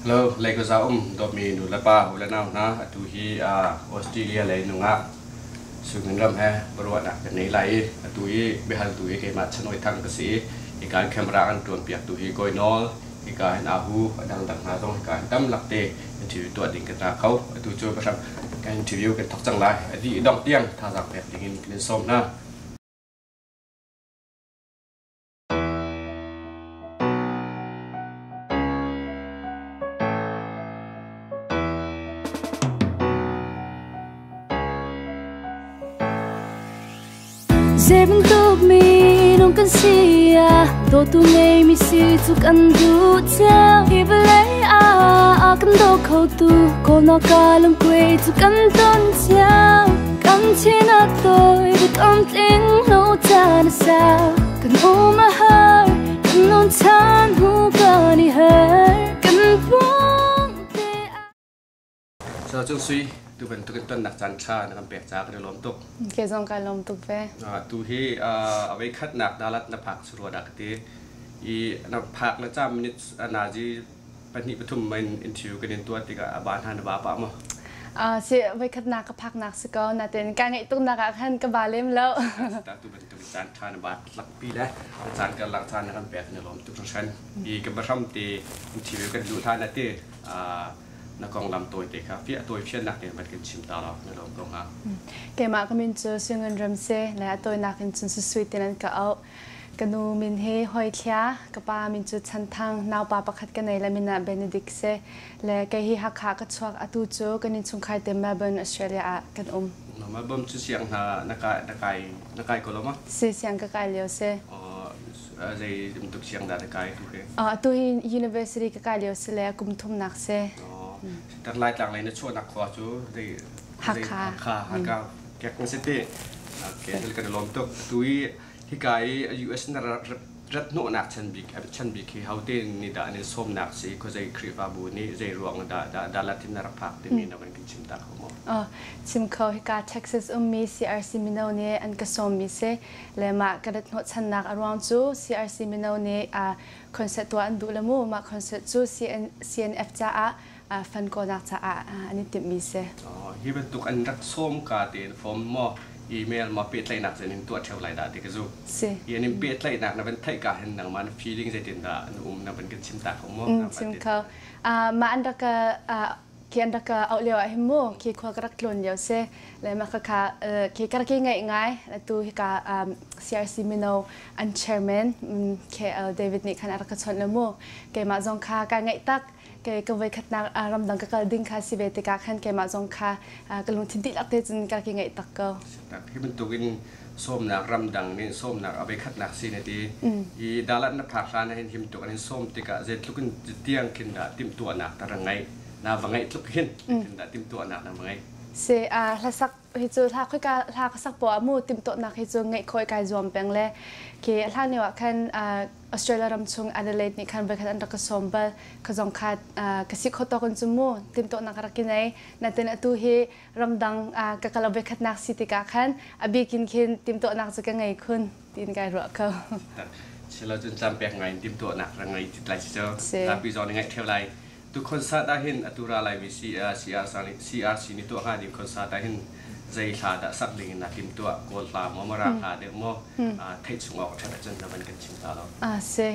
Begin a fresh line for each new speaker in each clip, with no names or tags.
Hello, Leikoza um dawtmi nu le pa u le nau hna, atu hi Australia lei nungak Sungin ram he biaruahnak kan ngei lai i atu i biahaltu hi keimah Chanoi Thang ka si i hika in camera an ṭuan piaktu hi Kawi Nawl, hika hin Ahu, a dangdang hna zong hika hin tam lakte interview tuah ding kan ra kho. Atu cu biahram kan interview kan thawk cang lai. A dih dongh tiang thazaang pek ding in kan in sawm hna.
Zei bantuk minung kan si ah dawtu ngeimi si cu kan duh cio. Hi vawlei ah a kan daw khotu kawlnak ah lungkuai cu kan ton cio. Kan thin a tawi kan tling lo caan a sau. Kan um a har, kan nun chan hu kan i har. Kan buang te
So Cung Sui, tu bantuk in tonnak caan ṭha na kan pek caah kan i lawm tuk.
Ke zong kai lawm tuk ve.
Tu hi a voi khatnak dalat na phak surua dah ka ti. I na phak le ca minutes nazi pahnih pathum in interview kan in tuah tikah a ba hna na ba pah maw?
Si voikhatnak ka phaknak si ko natin ka ngaih tuknak ah khan ka ba lem lo.
Ta tu bantuk caan ṭha na ba tlakpi le caan karlak caan na kan pek na lawm tuk hringhran. I ka bahram te interview kan duh hlan ati na konglam tawi te kha fiah tawi fiannak te van kan chim ta law na lawm ko hnga.
Keimah ka min cu Singun Ram si le a tawinak in cun Susui tin an ka auh. Ka nu min hi Hoi Thlia, ka pa min cu Chan Thang, naupa pakhat ka nei le min ah Benedict si. Le kei hi Hakha ka chuak, atu cu kan innchungkhar te Melbourne, Australia ah kan um.
Melbourne cu siang hna na kai na kai na kai ko lo ma?
Si, siang ka kai lio si.
Zei bantuk siang dah na kai tu hi?
Atu hi university ka kai lio si le kum thumnak si.
Tar Laitlang lei na chuahnak khua cu zei
Hakha.
Hakha, Hakha. Kek na si ti. Okay, kan lawm tuk. Tu hi Hika i US na rat hnawhnak chan bik hi hote nih dah an in sawmnak si khuazei Khrihfabu nih zei ruang dah Dalat in na rak phak timi na van kan chim ta kho maw?
Chim kho hika Texas ummi CRC mino nih an ka sawmmi si le mah ka rat hnawhchannak a ruang cu CRC mino nih concert tuah an duh le mu mah concert cu CNF caah fund kawlnak caah an i timhmi si.
Hi bantuk an rak sawm ka tein form maw email maw pehtlaihnak cu an in tuah ṭheo lai dah ti ka zumh.
Si.
Hi an in pehtlaihnak na van theih ka hin nangmah na feeling zeitin dah an um na van kan chim ta kho maw?
Chim kho. Mah an rak khi an rak auh lio ah hin mu khi khua ka rak tlun lio si le mah kha khi ka rak i ngaih ngai tu hika CRC mino an chairman KL David nih khan a rak ka chawnh le mu keimah zong kha ka ngaih tak Kei ka voikhatnak ramdang ka kal ding kha si ve tikah khan keimah zong kha ka lungthin dihlak te cun ka ki ngaih tak ko.
Hi bantukin sawmnak ramdang nih sawmnak a voikhatnak si na ti. I dalat na phak hlan ah hin him tuk an in sawm tikah zeitluk in tiang khin dah timhtuahnak ta ra ngeih na va ngeih tluk hin khin dah timhtuahnak na va ngeih.
Si hlasak hi cu hla khoi ka hla ka sak poah mu timhtuahnak hi cu ngeih khoi kai zuam peng le khi hlan lio ah khan Australia ram chung Adelaide nih khan voikhat an rak ka sawm bal ka zong kha ka si kho tawk in cu mu timhtuahnak ka rak i nei natin atu hi ramdang ka kal voikhatnak si tikah khan a bikin khin timhtuahnak cu ka ngei khun tiin kai ruah ko.
Silo cun cam pek ngai in timhtuahnak ra ngei tit lai si cu zapi zong nih ngaih theu lai Tu concert ah hin atu ra laimi CRC nih tuah hnga ding concert ah hin zei hla dah sak ding in naa timtuah Kawl hla maw Mara hla deuh maw theih chung awk ṭhat ahcun na van kan chim ta lo.
Si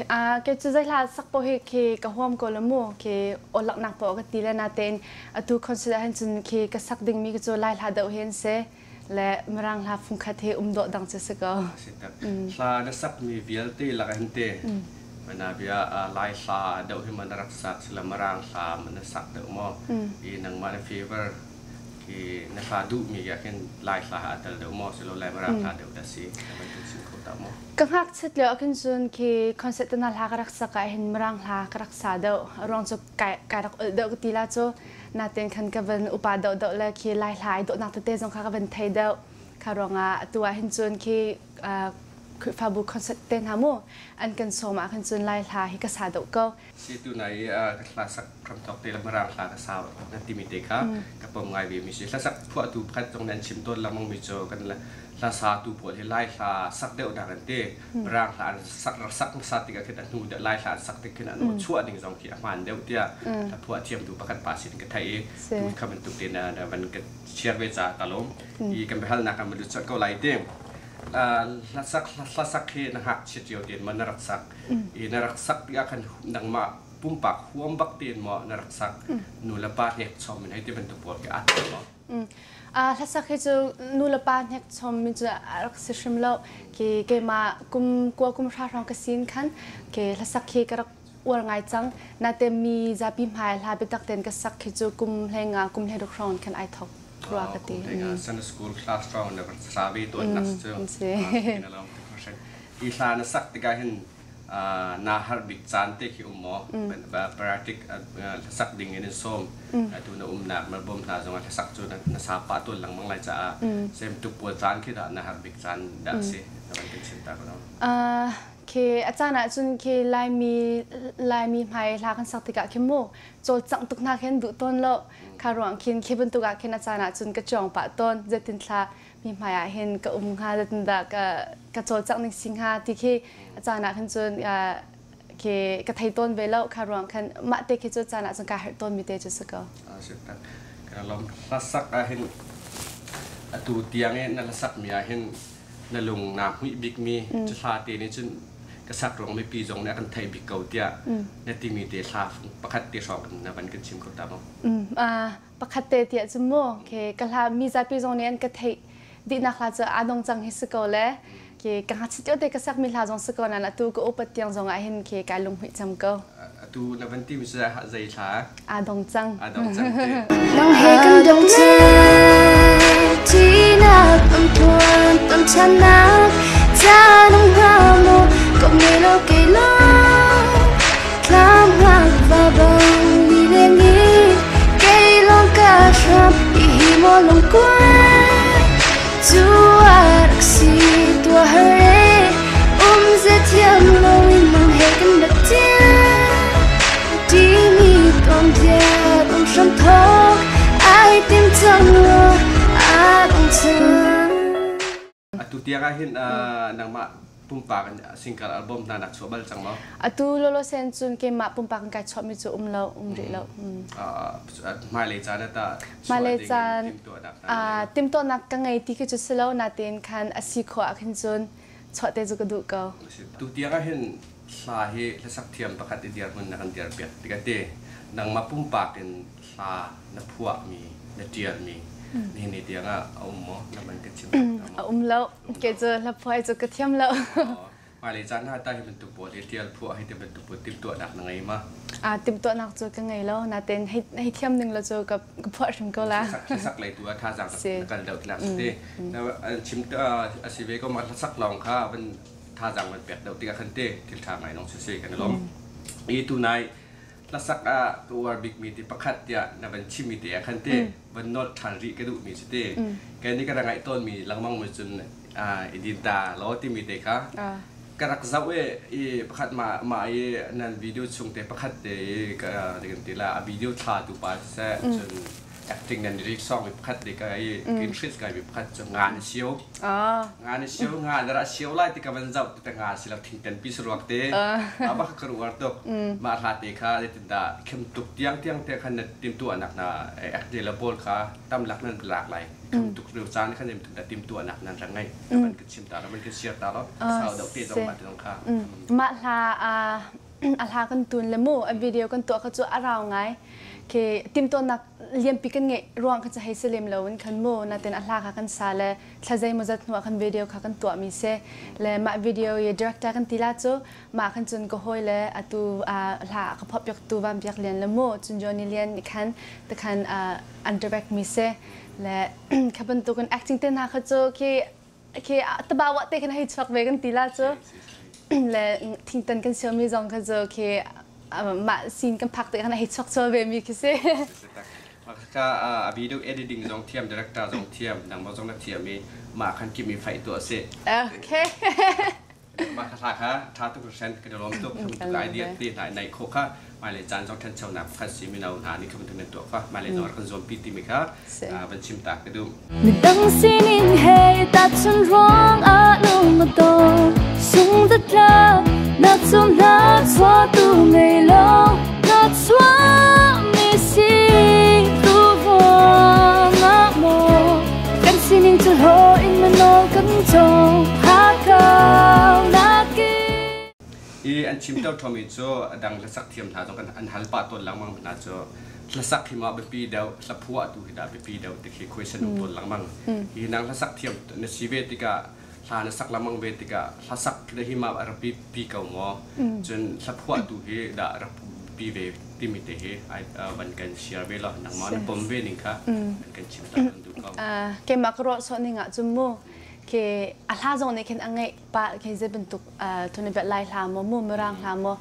ke cu zei hla sak paoh hi khi ka huam ko le mu khi awlaknak paoh ka ti le natein atu concert ah hin cun khi ka sak dingmi cu Lai hla deuh hi an si le Mirang hla fungkhat hi um dawh dang cu si ko.
Hla na sakmi vialte lak hin te mana bia Lai hla deuh hi man rak sak sila Mirang hla man na sak deuh maw i nangmah na favor khi na hla duhmi ah khin Lai hla a tel deuh maw silo Lai Mirang hla deuh dah si bantuk sim kho ta maw
Ka ngakchiat lio ah khin cun khi concert te na hla ka rak sak ah hin Mirang hla ka rak sa deuh ruang cu kai kai rak ulh deuh ka ti la cu natin khan ka van upa deuh deuh le khi Lai hla ai dawhnak tete zong kha ka van thei deuh kha ruangah atu ah hin cun khi Khrihfabu concert te hna mu an kan sawm ah khan cun Lai hla hi ka sa deuh ko.
Si tu nai ka hla sak hramthawk te le Mirang hla ka sa na timi te kha ka pom ngai ve mi si. Hlasak phuahtu pakhat zong nan chim tawn lengmang mi cu kan hla satu pawl hi Lai hla sak deuh nak an ti. Mirang hla an sak rak sak hmasa tikah khin a hnu deuh Lai hla an sak tik khin an aw chuah ding zong khi a hmaan deuh tiah hla phuah thiamtu pakhat pa sin ka theih i tu kha bantuk te na van ka share ve ca ka lawm. I kan biahalnak kan van lut ko lai ti. Hlasak hlasak hi na ngakchiat lio tein maw na rak sak i na rak sak tikah khan nangmah pumpak huam bak tein maw na rak sak nu le pa hnek chom in hei ti bantuk pawl khi aa tel maw?
Hlasak hi cu nu le pa hnek chom mi cu a rak si hrim lo. Ke keimah kum kua kum hra hrawng ka sin khan ke hlasak hi ka rak uar ngai cang. Naite mi zapi hmai hla biatak tein ka sak hi cu kum hlei nga kum hlei ruk hrawng khan ai thok. Rua ka ti.
Sunday school class round na sabi to nak cu. Hi hla na sak tikah hin na har bik caan te khi um maw? Practic hlasak ding in sawm atu na umnak na bawm hna zong hlasak cu na sa pa tuan lengmang lai caah sem tuk pawl caan khi dah na har bik caan dah si na van kan chim ta ko.
Khi a caan ah cun khi Laimi Laimi hmai hla kan sak tikah khi mu cawlcangh tuk hna khin duh tawn lo. Kha ruang khin khi bantuk ah khin a caan ah cun ka cuang pah tawn. Zeitin thla mi hmai ah hin ka um hnga, zeitin dah ka ka cawlcangh ning si hnga ti khi a caan ah khin cun khi ka thei tawn ve lo. Kha ruang khan mah te khi cu caan ah cun ka herh tawn mi te cu si ko.
Ka lawm. Hlasak ah hin atu tiang i na hlasak mi ah hin na lung naa hmuih bikmi cu hla te nih cun ka sak ruang mipi zong nih a kan theih bik ko tiah na timi te hla pakhat te hrawng na van kan chim kho ta maw?
Pakhat te tiah cun mu ke ka hla mi zapi zong nih an ka theih dihnak hla cu aa dong cang hi si ko le ke ka ngakchia lio te ka sak mi hla zong si ko nan atu ka upat tiang zong ah hin ke kai lunghmuih cam ko.
Atu na van ti mi cu zei hla?
Aa dong cang.
Aa dong cang te.
Nang he kan dong Tinak ang tuan ton chanak Tanong hamo Kok ngelo kay lo Tlam hak babang lilengi Kay long ka sham Ihimo long kwan Tuar si tua hare Um ze thiam lo in nang he kan dak Timi tom bia tom hram thok Ai tim cang lo a dong cang.
Atu tiang ah hin nangmah pumpak in single album hna nak chuah bal cang maw?
Atu lolo sen cun keimah pumpak in kai chuahmi cu um lo, um rih lo.
Hmailei caan ah tah
Hmailei caan timhtuahnak ka ngei ti khi cu si lo natein khan a si khawh ah khin cun chuah te cu ka duh ko.
Tu tiang ah hin hla hi hlasak thiam pakhat i dirhmun na kan dirpiak tikah ti nangmah pumpak in hla na phuahmi na ṭialmi nihin ni tiang ah a um maw? Na man ka chim
A um lo. Kei cu hla phuah cu ka thiam lo.
Hmailei caan ah tah hi bantuk pawl hi ṭial phuah hi ti bantuk pawl timhtuahnak na ngei ma?
A timhtuahnak cu ka ngei lo. Natein hei thiam ning lo cu ka phuah hrim ko la.
Hlasak lei tu ah thazaang na kal deuh tinak si. Chim a si ve ko ma hlasak lawng kha van thazaang van pek deuh tikah khan te thil ṭha ngai nong si si kan i lawm. I tu nai hlasak ah ka uar bikmi ti pakhat tiah na van chimmi te ah khan te van nolh ṭhan rih ka duhmi si te. Kei nih ka rak ngaih tawnmi lengmang mi cun i din ta law timi te kha ka rak zoh i pakhat ma ma i nan video chung te pakhat te i ka kan ti la a video thla tu pa siseh cun acting nan rik song mi pakhat te ka i interest kai mi pakhat cu nga na sio nga na sio nga na ra sio lai ti ka van zoh ti ta nga si lo thingtan pi saruak te aba ka ruar tuk ma hla te kha tin da khem tuk tiang tiang te khan na tim tu anak na act le bol kha tam lak nan lak lai khem tuk riu caan khan tum da tim tu anak nan ra ngai man ka chim ta lo man ka share ta lo sau deuh te zong ma te zong kha
Ma hla a hla kan tun le mu a video kan tuah kha cu a rau ngai ke timtuahnak lianpi kan ngeih ruang kha cu hei si lem lo in khan mu natin a hla kha kan sa le thla zeimawzat hnu ah khan video kha kan tuah mi si le mah video i director kan ti la cu mah khan cun ka hawi le atu hla ka phop piak tu Van Biak Lian le mu cun Johnny Lian nih khan takhan an direct mi si le kha bantukin acting te hna kha cu khi khi tabawa te khan hei chuak ve kan ti la cu le thingtan kan siomi zong kha cu khi mah scene kan phak te khan hei chuak chual ve mi khi si.
Ka a video editing zong thiam, director zong thiam, nangmah zong na thiam i mah khan kimi fai tu a si.
Okay.
Mah hla kha ṭha tuk hringhran kan i lawm tuk. Kan tuk idea te hna i naih khawh kha hmailei caan zong ṭhanchonak pakhat si mino hna nih kha bantuk nan tuah kha hmailei zong rak kan zuampi timi kha van chim ta ka duh.
Midang sining he tahchun ruang ah lung a dong sung zatla na chung hna chuahtu ngei lo na chuahmi si tu ruang ah maw kan sining cu hlaw in na nawl kan cawng hakau nakin
I an chim to thomi cu a dang hlasak thiam hna zong kan an hal pah tawn lengmang hna cu hlasak hi ma biapi deuh hlaphuah tu hi dah biapi deuh ti khi question um tawn lengmang. Hi nang hlasak thiam na si ve tikah hla na sak lengmang ve tikah hlasak na hi ma a rak pi ko maw cun hlaphuah tu hi dah rak pi ve timi te hi ai van kan share ve law nangmah na pom ve ning kha an kan chim ta kan duh ko.
Keimah ka ruah sawh ning ah cun mu ke a hla zong nih khin a ngeih pa khi zei bantuk thunibet Lai hla maw mu Mirang hla maw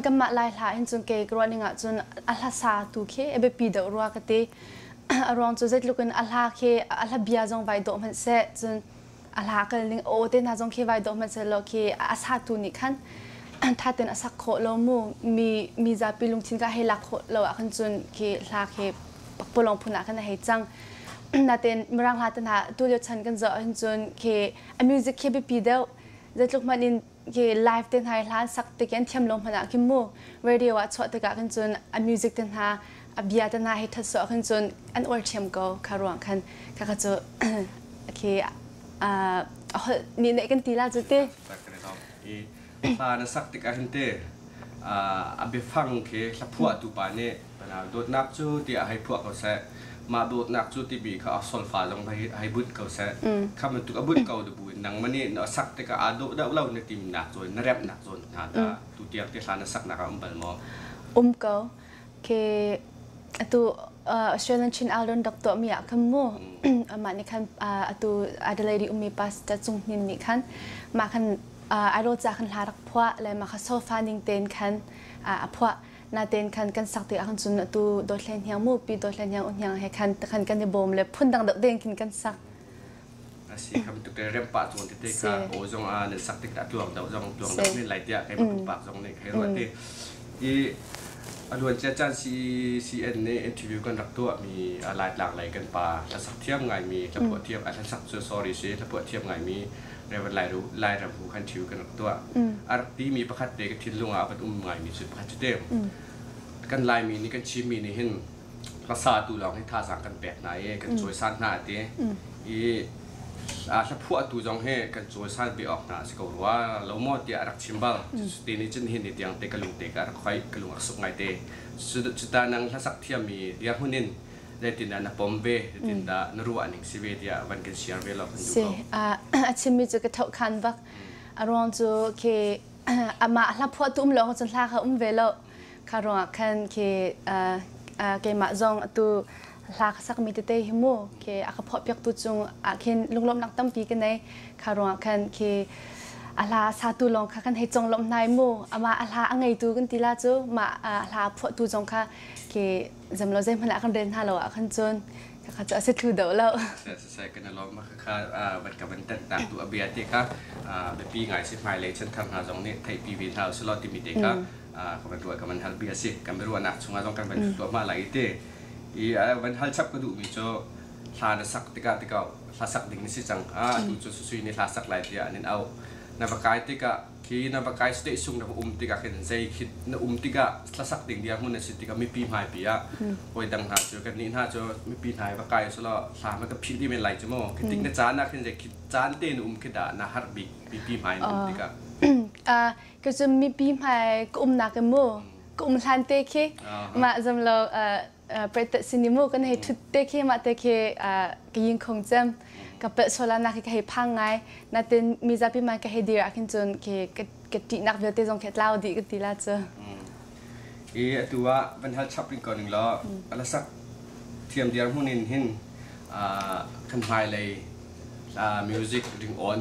kanmah Lai hla hin cun kei ka ruah ning ah cun a hla sa tu khi a biapi deuh rua ka ti. A ruang cu zeitluk in a hla khi a hla bia zong vai dawh hmanh seh cun a hla kal ning aw te hna zong khi vai dawh hmanh seh law khi a satu nih khan tha tein a sak khawh lo mu mi mi zapi lungthin ka hei lak khawh lo ah khan cun khi hla khi pakpalawng phun ah khan a hei cang. Natin Mirang hla te hna tu lio chan kan zoh ahhin cun khi a music khi biapi deuh zeitluk hmanh in khi live te hna i hla an sak tik i an thiam lo hmanh ah khin mu radio ah chuah tikah khin cun a music te hna a bia te hna hi that sawh khin cun an uar thiam ko kha ruang khan kha kha cu khi a holh nih neih kan ti la cu te.
Hla na sak tikah hin te a biafang khi hlaphuahtu pa nih dawtnak cu tiah hei phuah ko seh. Mah dawtnak cu timi kha a solfa zong hei bunh ko seh. Kha bantuk a bunh ko bu in nangmah nih na sak tikah aa dawh deuh lo na timnak zawn na remhnak zawn hna dah tu tiang te hla na saknak ah um bal maw?
Um ko. Ke atu Australian Chin Aldon rak tuahmi ah khan mu amah nih khan atu Adelaide ummi pastor Cung Hnin nih khan mah khan idol ca khan hla rak phuah le mah kha sofa ning tein khan a phuah natein khan kan sak tikah khan cun atu dawthle hniang mu pi dawthle hniang hniang he khan khan kan i bawm le phun dang deuh tein khin kan sak.
A si kha bantuk te rem pah chuan tete kha aw zong a nan sak tik a tluang deuh zong tluang deuh men lai tiah kei pumpak zong nih hei ruah ti i a luan cia caan CCN nih interview kan rak tuah mi Laitlang lei kan pa hlasak thiam ngaimi hlaphuah thiam a hlasak cu sorry si hlaphuah thiam ngaimi Reverend Lai Ru Lai Ram Hu khan interview kan rak tuah a rak ti mi pakhat te ka thinlung ah a van um ngaimi cu pakhat cu te kan Laimi nih kan Chinmi nih hin hlasa tu lawng hi thazaang kan pek hna i kan cawisan hna a ti i hlaphuahtu zong hi kan cawisan ve awk hna a si ko rua lo maw tiah a rak chim bal. Cuti nih cun nihin ni tiang te ka lung te ka rak khoih ka lung a suk ngai te. Cuta nang hlasak thiammi dirhmun in zeitindah na pom ve zeitindah na ruah ning si ve tiah van kan share ve law kan duh
Si
ko.
A chimmi cu ka thoh khan bak. A ruang cu khi amah hla phuahtu um lo cun hla kha um ve lo. Kha ruangah khan khi keimah zong atu hla ka sakmi tete hi mu khi a ka phuahpiaktu cung ah khin lunglawmhnak tampi ka nei. Kha ruangah khan khi a hla satu lawng kha kan hei conglawmh hna i mu amah a hla a ngeitu kan ti la cu mah a hla phuahtu zong kha khi zemlo zeihmanh ah kan rel hna lo ah khan cun kha cu a si thlu deuh lo.
Siseh kan i lawm kha van ka van tanhnak tu a bia te kha biapi ngai si hmailei chanthar hna zong nih theihpi ve hna usih timi te kha ka van ruah ka van hal bi a si kan biaruahnak chungah zong kan van tuah lai i te i van hal chap ka duhmi cu hla na sak tikah tikah hla sak ding na si cang a tu cu susui nih hla sak lai tiah an in auh na va kai tikah khi na va kai state sung na va um tikah khin zei khi na um tikah hlasak ding dia hmun na si tikah mipi hmaipi ah hawi dang hna cu kan nih hna cu mipi hna va kai selaw hla ma ka philh di men lai cu mu khi tik na caan ah khin zei khi caan te na um khi dah na harh bik mipi hmai na um tikah.
Ka cu mipi hmai ka umnak in mu ka um hlan te khi mah zam lo pretet sini mu kan hei thut te khi mah te khi ka yin khong cem ka pelh sola nak khi ka hei phang ngai natin mi zapi man ka hei dir ah khin cun khi ka ṭihnak vialte zong khi tlau dih ka ti la cu.
I atu ah van hal chap ring ko ning law alasak thiam diar hmun in hin kan hmailei music ring on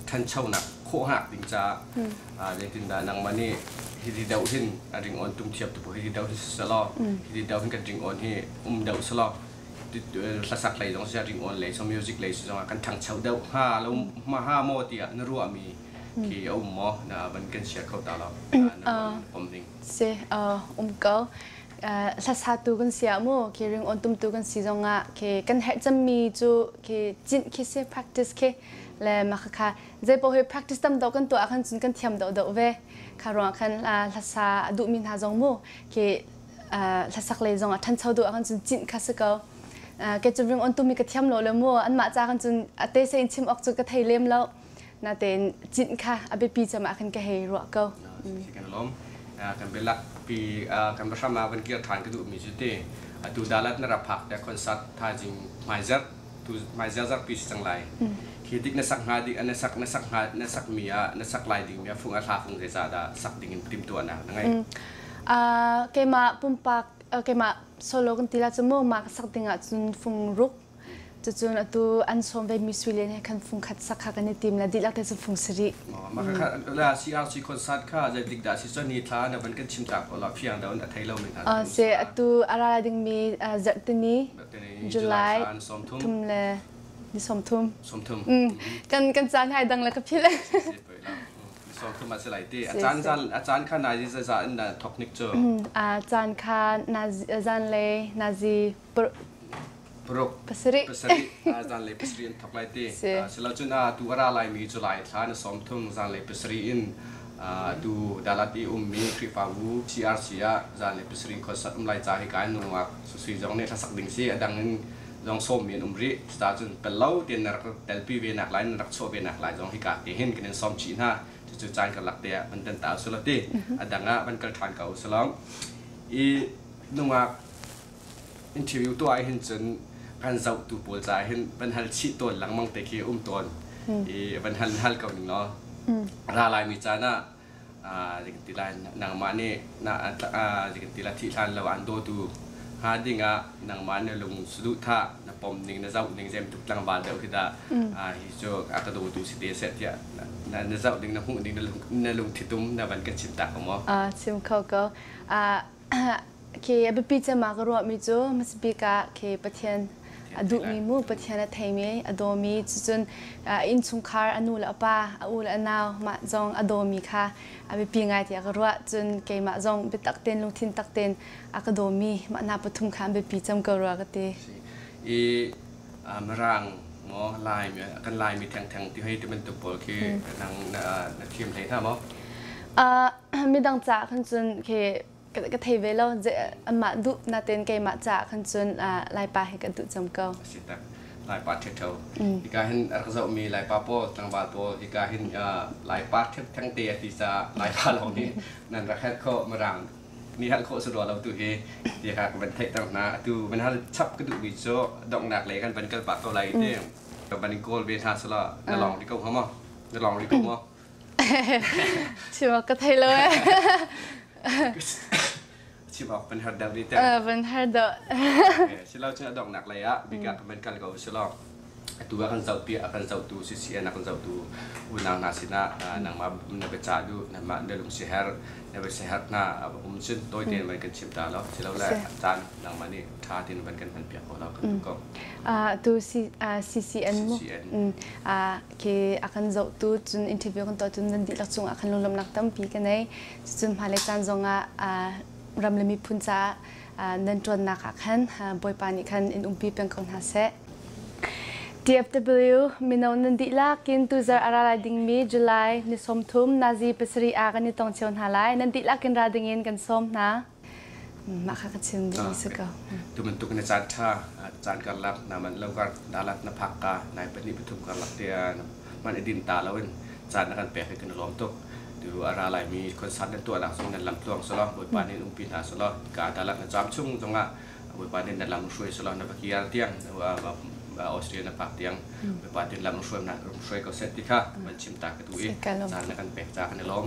ṭhanchonak khawhnak ding caah zeitindah nangmah nih hiti deuh hin a ringawn tum thiam tu hiti deuh hin selaw hiti deuh hin kan ringawn hi um deuh selaw hlasak lei zong sia ringawn lei so music lei si zong ah kan ṭhangcho deuh hnga lo ma ha maw tiah na ruahmi? Khi a um maw? Na van kan share kho ta lo. Na um ding.
Si, um ko. Hlasatu kan si ah mu, khi ring on tumtu kan si zong ah khi kan herh cemmi cu khi cinh khi si practice khi le mah kha zei paoh hi practice tam deuh kan tuah ahkhan cun kan thiam deuh deuh ve. Kha ruangah khan hlasa a duhmi hna zong mu khi hlasak lei zong ah ṭhancho duh ahkhan cun cinh kha si ko. Ke cu ring on tumi ka thiam lo le mu anmah ca khan cun a te se in chim awk cu ka thei lem lo. Natein cinh kha a biapi cem ah khan ka hei ruah ko.
Kan lawm. Kan bialak pi kan hram ah van kir ṭhan ka duhmi cu ti atu dalat na rak phak te concert thaizing hmaizarh tu hmaizarh zarhpi si cang lai. Khi dik na sak hnga dik na sak na sak hnga na sak mi ah na sak lai ding mi ah fung a hla fung zeicah dah sak ding in timhtuahnak na ngei?
Keimah pumpak keimah solo kan ti la cu mu mah ka sak ding ah cun fung ruk. Cucun atu an sawm ve mi sui len he khan fung khat sak kha kan i tim la dihlak te cu fung sarih.
Mah kha CRC concert kha zeitik dah si cun ni thla na van kan chim ta ko la fiang da a thei lo mi hna.
Se atu a ra ding mi zarhtini July thum le ni 30.
30.
Kan kan caan hai dang le ka phil.
30 a si lai ti. A caan zan a caan kha nazi za in na thok nik cu.
A caan kha zan le nazi
Paruk.
Pasarih.
Pasarih. Zanlei pasarih in thok lai ti. Silo cun tu a ra laimi July thla na 30 zanlei pasarih in tu Dalat i ummi Khrihfabu CRC ah zanlei pasarih in concert um lai ca hi kai nungak susui zong nih hlasak ding si a dang in zong sawmmi an um rih. Cuta cun pel lo tein na rak telpi ve nak lai na rak chuah ve nak lai zong hika te hin kan in sawm chih hna. Cucu caan karlak te ah van tan ta usulaw ti. A dang ah van kal ṭhan ko usulaw. I nungak interview tuah ah hin cun kan zohtu pawl caah hin van hal chih tawn lengmang te khi um tawn i van hal hal ko ning law ra laimi caan ah ti lai nangmah nih na ti la thih hlan lo an dawtu hnga ding ah nangmah na lung saduhthah na pom ning na zoh ning zem tuk tlangval deuh khi dah hi cu a ka dawtu si te seh tiah na zoh ding na hmuh ding na lungthitum na van kan chim ta ko maw?
Chim kho ko. Khi a biapi cem ah ka ruahmi cu hmasabik ah khi Pathian a duhmi mu Pathian a theimi a dawmi cucun innchungkhar a nu le a pa a u le a nau mah zong a dawmi kha a biapi ngai tiah ka ruah. Cun keimah zong biatak tein lungthin tak tein a ka dawmi mah hna pathum kha an biapi cem ko rua ka ti.
I Mirang maw Lai kan Laimi thengtheng ti hei ti bantuk pawl khi nang na thiam hlei hna maw?
Midang caah khan cun khi ka thei ve lo. Anmah duh natin keimah caah khan cun Laipa hi ka duh cem ko.
Si tak. Laipa ṭhetho. Hika hin rak zohmi Laipa pawl, tlangval pawl, hika hin Laipa theng te a ti caah Laipa lawng nih nan rak helh khawh Mirang nih helh khawh si rua lo tu hi ti kha ka van theihter hna. Atu van hal chap ka duhmi cu donghnak lei kan van kal pah ko lai ti. Van in kawl ve hna sala na lawng ri ko hnga maw? Na lawng ri ko maw?
Chim awk ka thei lo eh.
Chim awk van har deuh te.
Van har deuh.
Silo cun a donghnak lei ah bika kan van kal ko silo. Atu ah kan zohpi a kan zohtu CCN a kan zohtu unau hna sinah nangmah na biacah duh nangmah na lung siaherh na biasiaherh hna um cun tawi tein van kan chim ta lo silo le caan nangmah nih ṭha tein van kan hman piak ko lo kan duh ko.
Tu CCN mu. Khi a kan zohtu cun interview kan tuah cun nan dihlak cungah khan lunglawmhnak tampi ka nei. Cucun hmailei caan zongah ram le miphun caah nan ṭuannak ah khan Bawipa nih khan in umpi peng ko hna seh. TFW mino nan dihlak in tuzarh a ra lai dingmi July ni 30 nazi pasarih ah kan i tong cio hna lai. Nan dihlak in ra dingin kan sawm hna. Mah kha ka chim duhmi si ko.
Tu bantuk na caan ṭha caan karlak na man lo kar dalat na phak ka nai pahnih pathum karlak te man i din ta lo in caan na kan pek hi kan i lawm tuk. Tu a ra laimi concert nan tuahnak zong nan lam tluang selaw Bawipa nih umpi hna selaw ka dalat na caam chung zongah Bawipa nih na lam hruai selaw na va kir tiang Australia na phak tiang Bawipa nih lam hruai na hruai ko seh ti kha van chim ta ka duh i caan na kan pek ca kan i lawm.